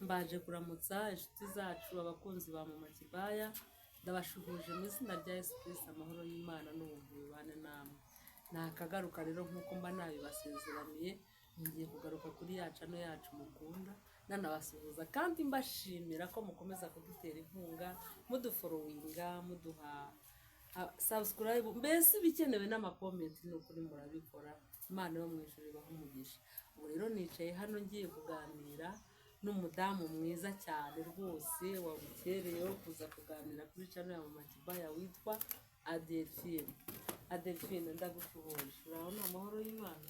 Mbaje kuramutsa inshuti zacu, abakunzi ba Mama Kibaya. Ndabashuhuje mu izina rya Yesu Kristo. Amahoro y'Imana n'ubuntu bibane namwe. Nakagaruka rero nk'uko mba nabibasezeraniye, ngiye kugaruka kuri ya channel yacu mukunda, nanabasuhuza kandi mbashimira ko mukomeza kudutera inkunga, mudufollowinga, muduha subscribe, mbese ibikenewe n'amacomment, ni ukuri murabikora. Imana yo mu ijuru ibaha umugisha. Ubu rero nicaye hano ngiye kuganira n'umudamu mwiza cyane rwose wabukereyeho kuza kuganira kuri channel ya Mama Kibaya, witwa Adelphine. Adelphine, ndagushuhuje. Urabona amahoro y'Imana.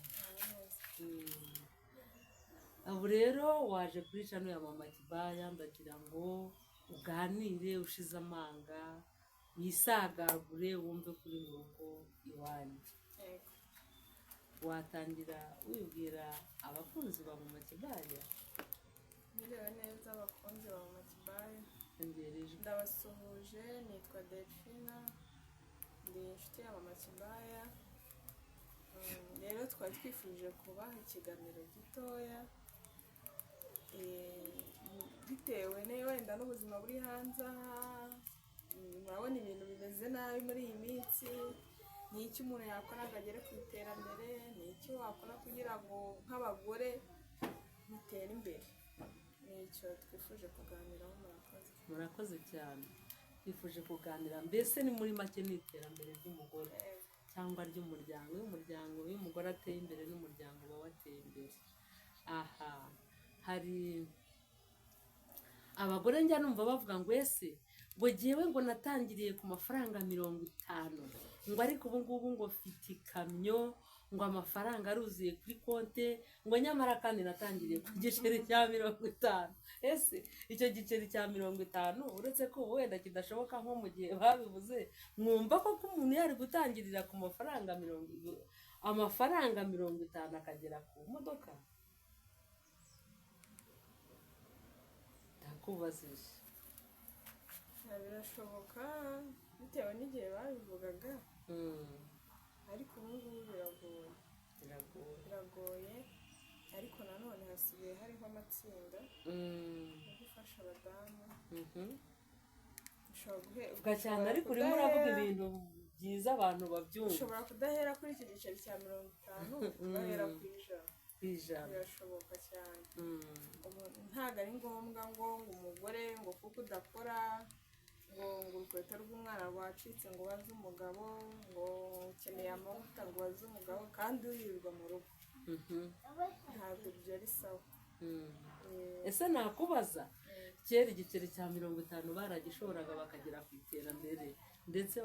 Ubu rero waje kuri channel ya Mama Kibaya, ndagira ngo uganire ushize amanga, wisagagure, wumve kuri mu rugo iwanyu. Yego. Watangira wibwira abakunzi ba Mama Kibaya. Mwiriwe neza, abakunzi ba Mama Kibaya. Ongera ijwi. Ndabasuhuje, nitwa Delphina, ndi inshuti ya Mama Kibaya. Rero twari twifuje kubaha ikiganiro gitoya, bitewe wenda n'ubuzima buri hanze aha. Murabona ibintu bimeze nabi muri iyi minsi. Ni iki umuntu yakora ngo agere ku iterambere? Ni iki wakora kugira ngo nk'abagore mutere imbere? Ni icyo twifuje kuganiraho. Murakoze. Murakoze cyane. Twifuje kuganira, mbese ni muri make ni iterambere ry'umugore cyangwa ry'umuryango. Iyo umugore ateye imbere, n'umuryango uba wateye imbere. Aha hari abagore njya numva bavuga ngo: "Ese ngo jyewe ngo natangiriye ku mafaranga 50, ngo ariko ubu ngubu ngo mfite ikamyo, ngo amafaranga aruzuye kuri konte, ngo nyamara kandi natangiriye ku giceri cya 50." Ese icyo giceri cya 50, uretse ko ubu wenda kidashoboka nko mu gihe babivuze, mwumva ko umuntu yari gutangirira ku amafaranga 50 akagera ku modoka? Ndakubazije. Birashoboka bitewe n'igihe babivugaga, ariko ubu ngubu biragoye. Biragoye. Biragoye, ariko nanone hasigaye hariho amatsinda yo gufasha abadamu. Ushobora Vuga cyane, ariko urimo uravuga ibintu byiza abantu babyumva. Ushobora kudahera kuri icyo giceri cya 50, ugahera ku 100. Ku 100. Birashoboka cyane. Ubu ntabwo ari ngombwa ngo umugore ngo kuko udakora, ngo urukweto rw'umwana rwacitse ngo ubaze umugabo, ngo ukeneye amavuta ngo ubaze umugabo, kandi wirirwa mu rugo. Ntabwo ibyo ari sawa. Ese nakubaza, kera igiceri cya 50 baragishoboraga bakagera ku iterambere, ndetse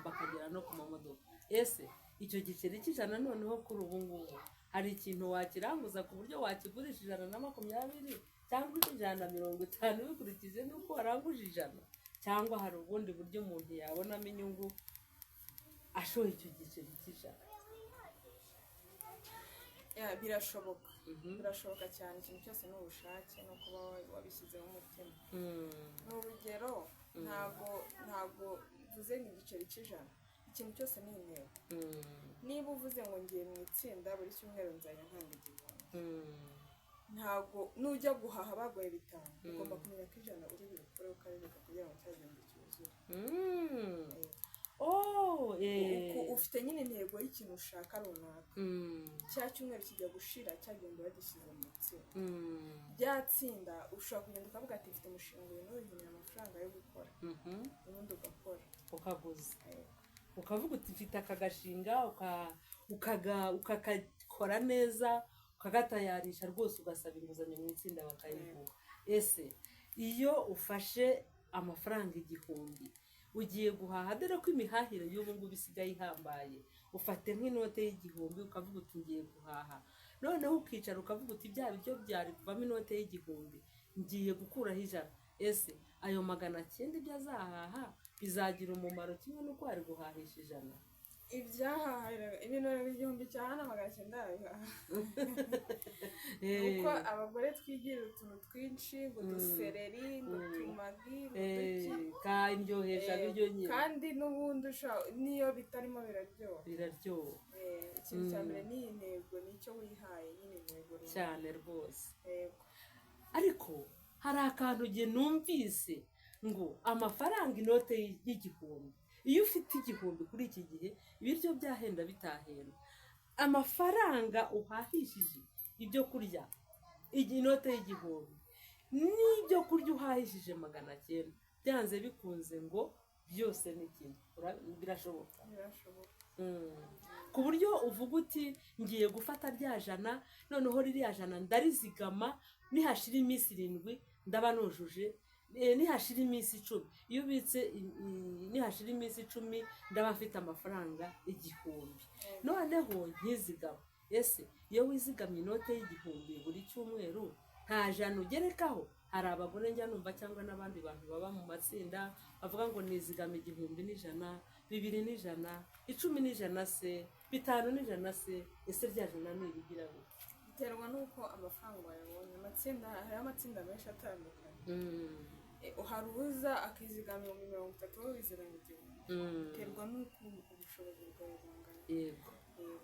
bakagera no ku mamodoka. Ese icyo giceri cy'100 noneho kuri ubu ngubu hari ikintu wakiranguza ku buryo wakigurisha 120 cyangwa 150, bikurikije n'uko waranguje 100? Cyangwa hari ubundi buryo umuntu yabonamo inyungu ashoye icyo giceri cy'100? Ya, birashoboka. Birashoboka cyane. Ikintu cyose ni ubushake no kuba wabishyizeho umutima. Ni urugero, ntabwo mvuze ngo igiceri cy'100. Ikintu cyose ni intego. Niba uvuze ngo ngiye mu itsinda, buri cyumweru nzajya ntanga 1000, ntabwo nujya guhaha baguhaye 5, ugomba kumenya ko 100 uri bubikore, ukarireka kugira ngo cya gihumbi cyuzure. Oh. Ufite nyine intego y'ikintu ushaka runaka. Cya cyumweru kijya gushira, cya gihumbi bagishyize mu itsinda. Rya tsinda ushobora kugenda ukavuga ati: "Mfite umushinga uyu n'uyu, nkeneye amafaranga yo gukora." Ubundi ugakora. Ukaguza, ukavuga uti: "Mfite aka gashinga," ukakakora neza, ukagatayarisha rwose, ugasaba inguzanyo mu itsinda bakayiguha. Ese iyo ufashe amafaranga 1000 ugiye guhaha, dore ko imihahire y'ubu ngubu isigaye ihambaye, ufate nk'inote y'1000 ukavuga uti: "Ngiye guhaha," noneho ukicara ukavuga uti: "Bya biryo byari kuvamo inote y'1000, ngiye gukuraho 100." Ese ayo 900 ibyo azahaha bizagira umumaro kimwe n'uko wari guhahisha 100? Ibyahahira ibintu 1000 cya hano 900 yabihaha, uko abagore twigira utuntu twinshi, ngo udusereri, ngo utumagi, ngo uduki. Ka indyohesha biryo nyine. Kandi n'ubundi n'iyo bitarimo biraryoha. Biraryoha. Ikintu cya mbere ni intego, nicyo wihaye nyine, intego runaka. Cyane rwose. Yego. Ariko Hari akantu nge numvise ngo amafaranga, inote y'igihumbi, iyo ufite 1000 kuri iki gihe, ibiryo byahenda bitahenda, amafaranga uhahishije ibyo kurya, inote y'igihumbi n'ibyo kurya uhahishije 900, byanze bikunze ngo byose ni kimwe. Birashoboka? Birashoboka. Ku buryo uvuga uti ngiye gufata rya jana, noneho ririya jana ndarizigama, nihashira iminsi 7 ndaba nujuje, nihashira iminsi 10, iyo ubitse nihashira iminsi 10 ndaba mfite amafaranga 1000, noneho nkizigama. Ese iyo wizigamye inote y'igihumbi buri cyumweru, nta jana ugerekaho? Hari abagore njya numva cyangwa n'abandi bantu baba mu matsinda bavuga ngo nizigama 1000 n'ijana, 2 n'ijana, 10 n'ijana se, 5 n'ijana se. Ese rya jana ni ibigira gute? Biterwa n'uko amafaranga wayabonye. Amatsinda, hariho amatsinda menshi atandukanye. Hari uza akizigama 30,000, wowe wizigama 1000. Biterwa n'uko ubushobozi bwawe bungana. Yego,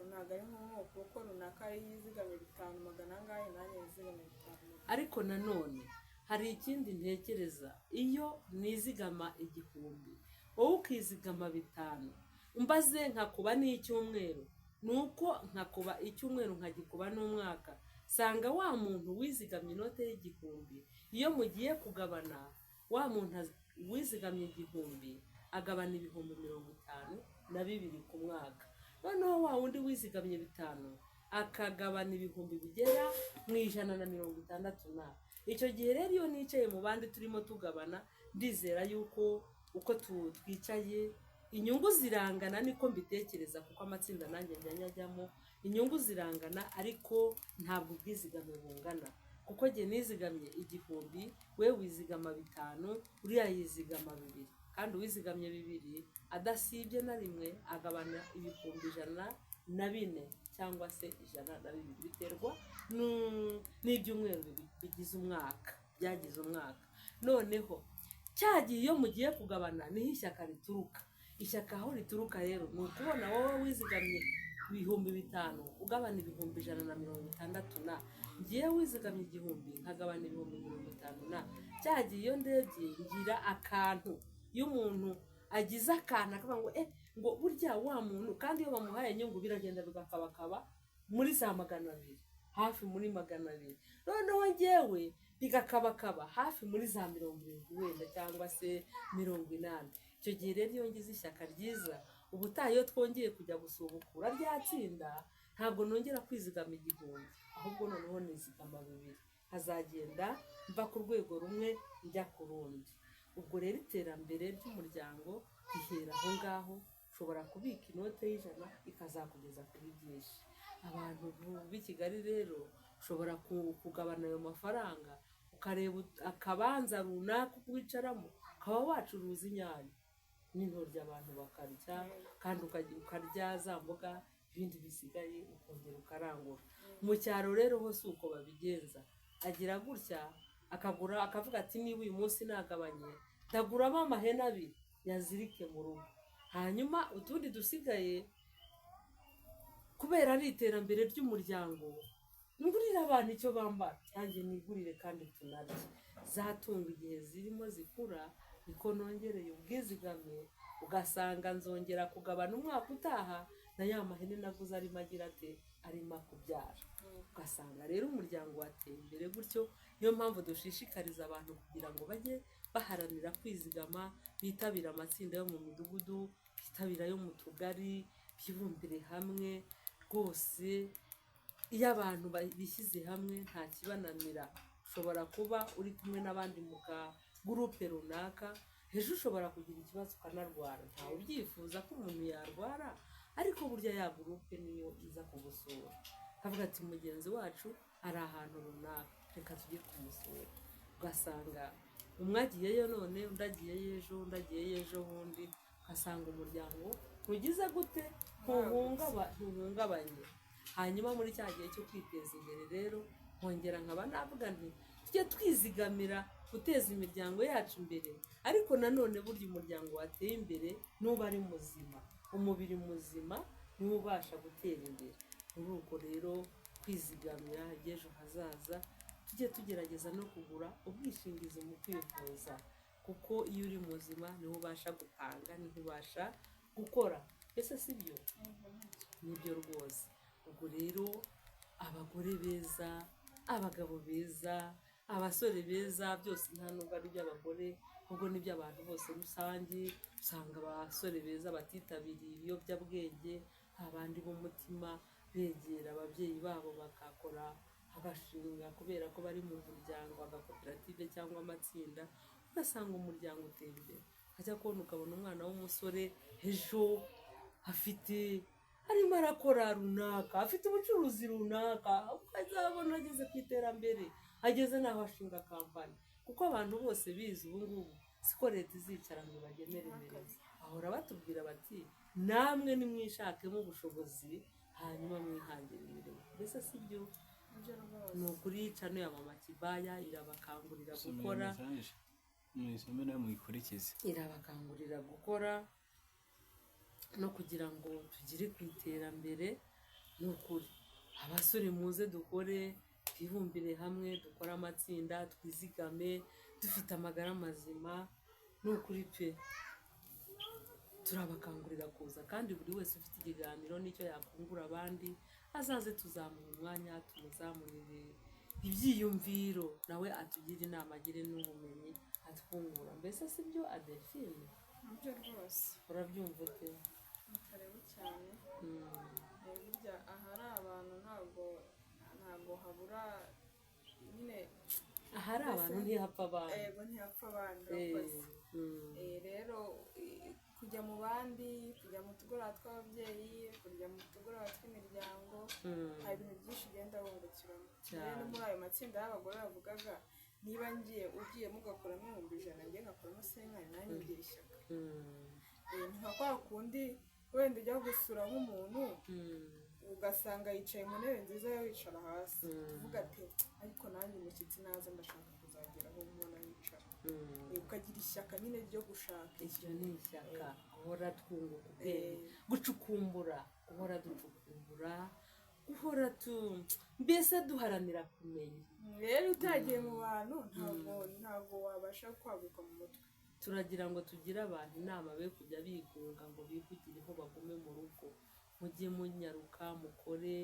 ntabwo ari ngombwa kuko runaka yizigamye bitanu magana angahe, nanjye nizigame bitanu magana. Ariko nanone hari ikindi ntekereza: iyo nizigama 1000, wowe ukizigama 5, mbaze nkakuba n'icyumweru, ni uko nkakuba icyumweru nkagikuba n'umwaka, sanga wa muntu wizigamye inote y'igihumbi, iyo mugiye kugabana, wa muntu wizigamye 1000 agabana 52,000 ku mwaka, noneho wa wundi wizigamye 5 akagabana ibihumbi bigera mu 160 na. Icyo gihe rero iyo nicaye mu bandi turimo tugabana, ndizera yuko uko twicaye inyungu zirangana, niko mbitekereza, kuko amatsinda nanjye njya nyajyamo, inyungu zirangana, ariko ntabwo ubwizigame bungana, kuko jye nizigamye 1000, we wizigama 5, uriya yizigama 2, kandi uwizigamye 2 adasibye na rimwe agabana 104,000 cyangwa se 102, biterwa n'ibyumweru bigize umwaka, byagize umwaka. Noneho cya gihe iyo mugiye kugabana niho ishyaka rituruka. Ishyaka aho rituruka rero ni ukubona wowe wizigamye 5000 ugabana 160,000 na ngiye wizigamye 1000 nkagabana 50,000 na. Cya gihe iyo ndebye ngira akantu, iyo umuntu agize akantu akavuga ngo ngo burya wa muntu, kandi iyo bamuhaye inyungu biragenda bigakabakaba muri za 200, hafi muri 200, noneho ngewe bigakabakaba hafi muri za 70 wenda cyangwa se 80. Icyo gihe rero iyo ngize ishyaka ryiza, ubutaha iyo twongeye kujya gusubukura rya tsinda, ntabwo nongera kwizigama 1000, ahubwo noneho nizigama 2000, nkazagenda mva ku rwego rumwe njya ku rundi. Ubwo rero iterambere ry'umuryango rihera aho ngaho. Ushobora kubika inote y'ijana ikazakugeza kuri byinshi. Abantu b'i Kigali rero, ushobora kugabana ayo mafaranga, ukareba akabanza runaka wicaramo, ukaba wacuruza inyanya n'intoryi, abantu bakarya, kandi ukarya za mboga, ibindi bisigaye ukongera ukarangura. Mu cyaro rero ho si uko babigenza. Agira gutya akagura, akavuga ati niba uyu munsi nagabanye, ndaguramo amahene abiri yazirike mu rugo, hanyuma utundi dusigaye, kubera ari iterambere ry'umuryango, ngurire abantu icyo bambara, nanjye nigurire kandi tunarye. Zatunga igihe zirimo zikura, niko nongereye ubwizigame, ugasanga nzongera kugabana umwaka utaha na ya mahene naguze arimo agira ate? Arimo kubyara. Ugasanga rero umuryango wateye imbere gutyo. Niyo mpamvu dushishikariza abantu kugira ngo bajye baharanira kwizigama, bitabire amatsinda yo mu midugudu, bitabire ayo mu tugari, bibumbire hamwe rwose. Iyo abantu bishyize hamwe nta kibananira. Ushobora kuba uri kumwe n'abandi mu kagurupe runaka, ejo ushobora kugira ikibazo ukanarwara. Ntawe ubyifuza ko umuntu yarwara, ariko burya ya gurupe niyo iza kugusura, akavuga ati mugenzi wacu ari ahantu runaka, reka tujye kumusura. Ugasanga umwe agiyeyo none, undi agiyeyo ejo, undi agiyeyo ejo bundi, ugasanga umuryango ntugize gute? Ntuhungabanye. Hanyuma muri cya gihe cyo kwiteza imbere rero, nkongera nkaba navuga nti tujye twizigamira guteza imiryango yacu imbere, ariko nanone burya umuryango wateye imbere nuba ari muzima, umubiri muzima niwo ubasha gutera imbere. Muri ubwo rero kwizigamira iby'ejo hazaza. Tujye tugerageza no kugura ubwishingizi mu kwivuza, kuko iyo uri muzima niho ubasha gupanga, niho ubasha gukora. Ese si byo? Nibyo rwose. Ubwo rero abagore beza, abagabo beza, abasore beza, byose nta nubwo ari iby'abagore, ahubwo ni iby'abantu bose rusange. Usanga abasore beza batitabiriye ibiyobyabwenge, abandi b'umutima begera ababyeyi babo bagakora agashinga kubera ko bari mu muryango, agakoperative cyangwa amatsinda, ugasanga umuryango uteye imbere. Ukajya kubona ukabona umwana w'umusore ejo afite arimo arakora runaka, afite ubucuruzi runaka, ukazabona ageze ku iterambere, ageze n'aho ashinga kampani. Kuko abantu bose bize ubu ngubu siko leta izicara ngo ibagenere imirimo. Bahora batubwira bati namwe nimwishakemo ubushobozi hanyuma mwihangire imirimo. Mbese si byo? Nibyo rwose. Ni ukuri channel ya Mama Kibaya irabakangurira Somera gukora. message, muyisome nawe muyikurikize. Irabakangurira gukora no kugira ngo tugere ku iterambere. Ni ukuri abasore muze dukore, twibumbire hamwe, dukore amatsinda, twizigame, dufite amagara mazima. Ni ukuri pe, turabakangurira kuza, kandi buri wese ufite ikiganiro n'icyo yakungura abandi azaze, tuzamuha umwanya, tumuzamurire ibyiyumviro, nawe atugire inama, agire n'ubumenyi atwungura. Mbese si byo, Adelphine? Nibyo rwose. Urabyumva ute? Ni karibu cyane. Burya ahari abantu ntabwo habura nyine. Ahari abantu ntihapfa abantu. Yego, ntihapfa abandi. Urakoze. Rero kujya mu bandi, kujya mu tugoroba tw'ababyeyi, kujya mu tugoroba tw'imiryango, hari ibintu byinshi ugenda wungukiramo. Cyane. Rero muri ayo matsinda y'abagore bavugaga, niba ngiye ugiyemo ugakuramo 100,000, njye ngakuramo 50, nanjye ngira ishyaka. Ni nka kwa kundi wenda ujya gusura nk'umuntu, ugasanga yicaye mu ntebe nziza, yo wicara hasi, uvuga ati ariko nanjye umushyitsi naza ndashaka kuzagera aho umuntu yicara. Ukagira ishyaka nyine ryo gushaka. Iryo ni ishyaka, guhora twunguka ubwenge, gucukumbura, guhora ducukumbura, guhora tu mbese duharanira kumenya. Rero utagiye mu bantu ntabwo wabasha kwaguka mu mutwe. Turagira ngo tugire abantu inama be kujya bigunga ngo bihugireho, bagume mu rugo. Mujye munyaruka mukore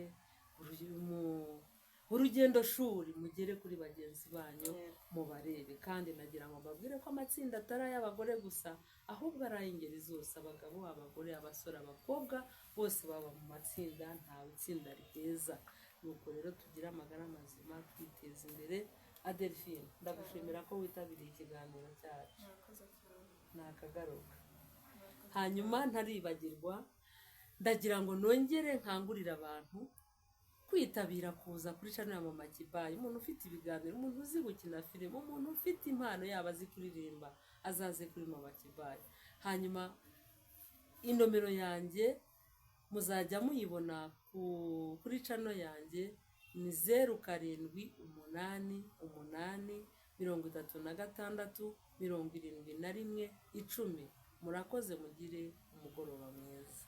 urugendo shuri, mugere kuri bagenzi banyu, mubarebe. Kandi nagira ngo mbabwire ko amatsinda atari ay'abagore gusa, ahubwo ari ay'ingeri zose: abagabo, abagore, abasore, abakobwa, bose baba mu matsinda, ntawe itsinda riheza. Nuko rero tugire amagara mazima, twiteza imbere. Adelphine, ndagushimira ko witabiriye ikiganiro cyacu. Murakoze cyane. Ni akagaruka. Hanyuma ntaribagirwa, ndagira ngo nongere nkangurire abantu kwitabira kuza kuri channel ya Mama Kibayi. Umuntu ufite ibiganiro, umuntu uzi gukina filime, umuntu ufite impano, yaba azi kuririmba, azaze kuri Mama Kibayi. Hanyuma inomero yanjye muzajya muyibona kuri channel yanjye, ni 0788367110. Murakoze, mugire umugoroba mwiza.